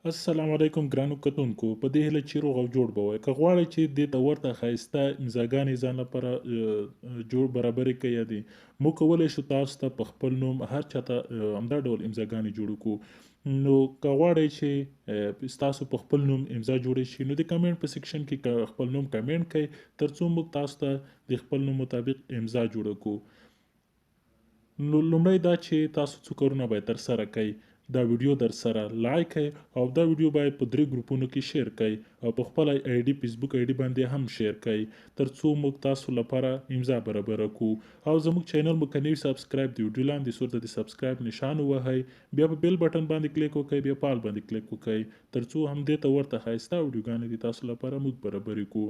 السلام علیکم ګرانو کتونکو، په دې هیله چې روغ او جوړ به وئ. که غواړئ چې دې ته ورته ښایسته امضاګانې ځان لپاره جوړ برابرې کړئ، یا دي موږ کولی شو تاسو ته په خپل نوم هر چاته همدا ډول امضاګانې جوړې کړو. نو که غواړئ چې ستاسو په خپل نوم امضا جوړې شي، نو د کمنټ په section کې که خپل نوم کمنټ کړئ، ترڅو موږ تاسو ته د خپل نوم مطابق امضا جوړه کړو. نو لومړی دا چې تاسو څه کارونه باید ترسره کړئ، دا ویډیو در سره لایک کړئ او دا ویډیو باید په 3 ګروپونو کې share کړئ او په خپل ID فیسبوک ID باندې هم share کړئ، ترڅو موږ تاسو لپاره امضا برابره کړو. او زموږ channel مو که نه وي subscribe، د ویډیو لاندې سور ته د subscribe نشان ووهئ، بیا په bell button باندې کلیک وکړئ، بیا په all باندې کلیک وکړئ، ترڅو همدې ته ورته ښایسته ویډیوګانې د تاسو لپاره موږ برابرې کړو.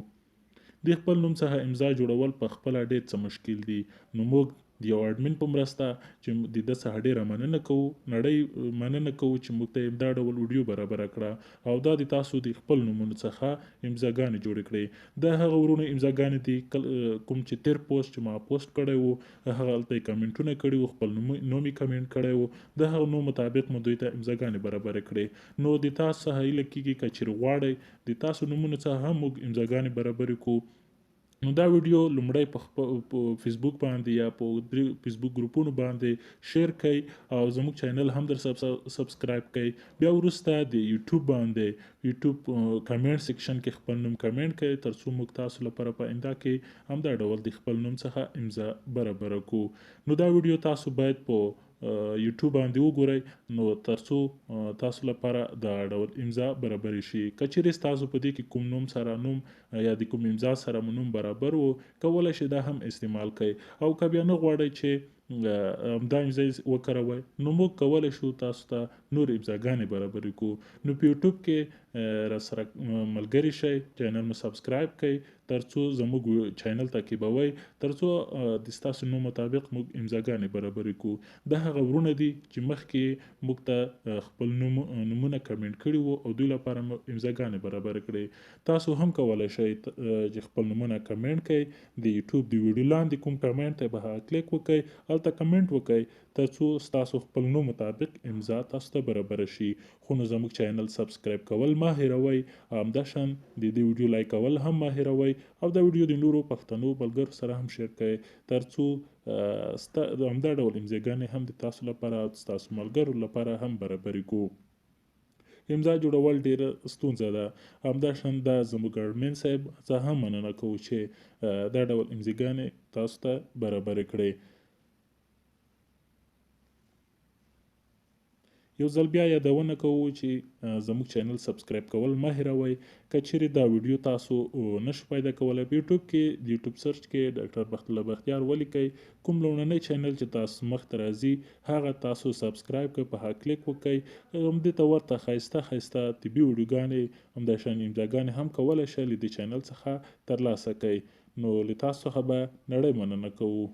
د خپل نوم څخه امضا جوړول په خپله ډېر څه مشکل دي، نو موږ د یو اډمین په مرسته چې د ده څخه ډېره مننه کوو، نړۍ مننه کوو چې موږ ته یې دا ډول ویډیو برابره کړه او دا د تاسو د خپل نومونو څخه امضاګانې جوړې کړې. دا هغه وروڼو امضاګانې دي کوم چې تېر پوسټ چې ما پوسټ کړی و، هغه هلته یې کمنټونه کړي وو، خپل نوم یې کمنټ کړی و، د هغه نوم مطابق مو دوی ته امضاګانې برابرې کړې. نو د تاسو څخه هیله کېږي که چېرې غواړئ د تاسو نومونو څخه هم موږ امضاګانې برابرې کړو، نو دا ویډیو لومړی په فیسبوک باندې یا په 3 فیسبوک ګروپونو باندې share کړئ او زموږ channel هم در subscribe کړئ. بیا وروسته د یوټیوب باندې یوټیوب comment section کې خپل نوم کمنټ کړئ، ترڅو موږ تاسو لپاره په آینده کې همدا ډول د خپل نوم څخه امضا برابره کړو. نو دا ویډیو تاسو باید په یوټیوب باندې وګورئ، نو ترڅو تاسو لپاره دا ډول امضا برابرې شي. که چیرې ستاسو په دې کې کوم نوم سره نوم یا د کوم امضا سره مو نوم برابر و، کولی شئ دا هم استعمال کړئ. او که بیا نه غواړئ چې همدا امضا وکاروئ، نو موږ کولی شو تاسو ته نور امضاګانې برابرې کړو. نو په یوټیوب کې را سره ملګري شئ، channel مو subscribe کړئ، ترڅو زموږ channel تعقیبوئ، ترڅو د ستاسو نوم مطابق موږ امضاګانې برابرې کړو. دا هغه وروڼه دي چې مخکې موږ ته خپل نومونه کمنټ کړي وو او دوی لپاره مو امضاګانې برابرې کړې. تاسو هم کولی شئ چې خپل نومونه کمنټ کړئ، د یوټیوب د ویډیو لاندې کوم کمنټ ته به هغه کلیک وکړئ، هلته کمنټ وکړئ، ترڅو ستاسو خپل نوم مطابق امضا تاسو ته برابره شي. خو نو زموږ channel subscribe کول مه هېروئ، همداشان د دې ویډیو لایک کول هم مه هېروئ او دا ویډیو د نورو پښتنو ملګرو سره هم share کړئ، ترڅو همدا ډول امضاګانې هم د تاسو لپاره او ستاسو ملګرو لپاره هم برابرې کړو. امضا جوړول ډېره ستونزه ده، همداشان دا زموږ اډمین صاحب څخه هم مننه کوو چې دا ډول امضاګانې تاسو ته برابرې کړې. یو ځل بیا یادونه کوو چې زموږ channel subscribe کول مه هېروئ. که چیرې دا ویډیو تاسو نشو پیدا کولی، په یوټیوب کې د یوټیوب search کې ډاکټر بخت الله بختیار ولیکئ، کوم لومړنی channel چې تاسو مخ ته راځي هغه تاسو subscribe کړئ، په هغه کلیک وکړئ. همدې ته ورته ښایسته ښایسته طبي ویډیوګانې همداشان امضاګانې هم کولی شئ له دې channel څخه ترلاسه کړئ. نو له تاسو څخه به نړۍ مننه کوو.